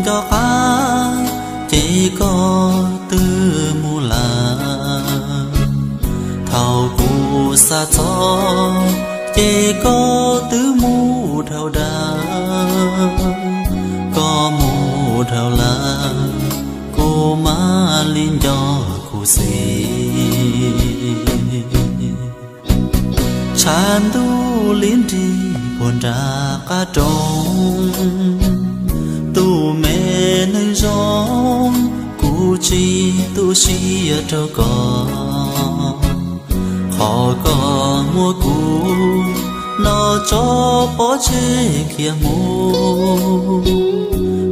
Cov qab ces koj twb mus lawm, thaum kuv xav txog ces koj twb mus dhau daws. Koj mus dhau lawm, kuv mam li nco kuv xwb. Tshav ntuj li nrig puag nram qab roob, tus me neeg zoo kuv tsis tu siab rau koj. Qhov koj muab kuv noj tso pov tseg khiav mus,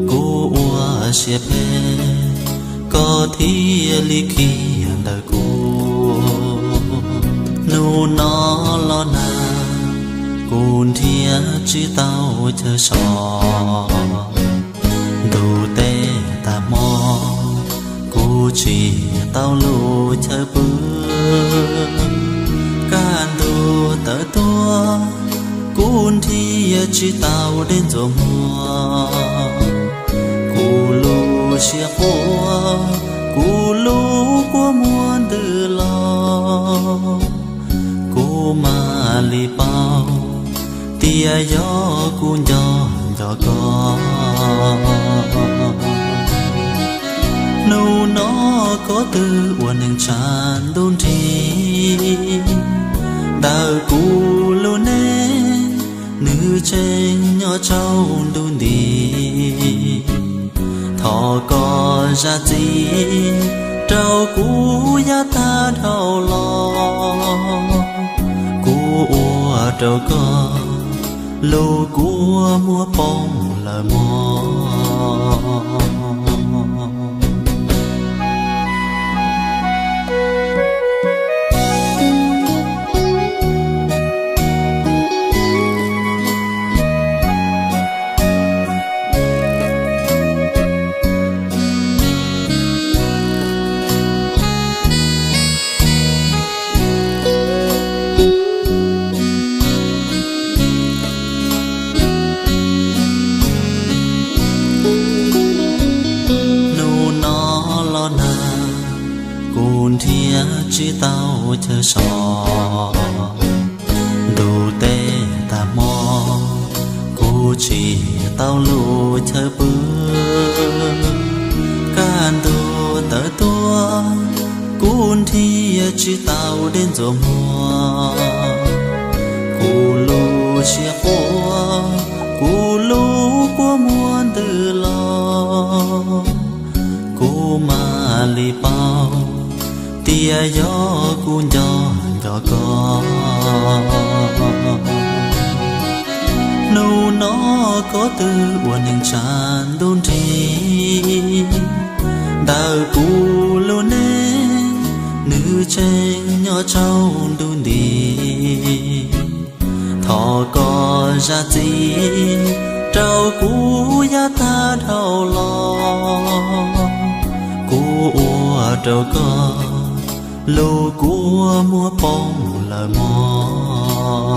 kuv ua siab phem, koj thiaj li khiav ntawm kuv. Hnub no los nag, kuv nrhiav tsis tau chaw so, ntuj teb tag hmo, kuv tsis tau lub chaw pw. Kaj ntug tawm tuaj, kuv nrhiav tsis tau dej ntxuav muag. Kuv lub siab quaj, kuv lub kua muag ntws los, kuv mam li paub tias yog kuv nco nco koj. Hnub no koj twb ua neeg tshav ntuj nrig, ntawm kuv lub neej nws tseem nyob tsaus ntuj nti. Thov koj zam txim rau kuv yav tag dhau los, kuv ua rau koj lub kua muag poob lawm mog. Hnub no los nag, kuv nrhiav tsis tau chaw so, ntuj teb tag hmo, kuv tsis tau lub chaw pw. Kaj ntug tawm tuaj, kuv nrhiav tsis tau dej ntxuav muag. Kuv lub siab quaj, kuv lub kua muag ntws los, kuv mam li paub tias yog kuv nco nco koj. Hnub no koj twb ua neeg tshav ntuj nrig, ntawm kuv lub neej nws tseem nyob tsaus ntuj nti. Thov koj zam txim rau kuv yav tag dhau los, kuv ua rau koj lub kua muag poob lawm mog.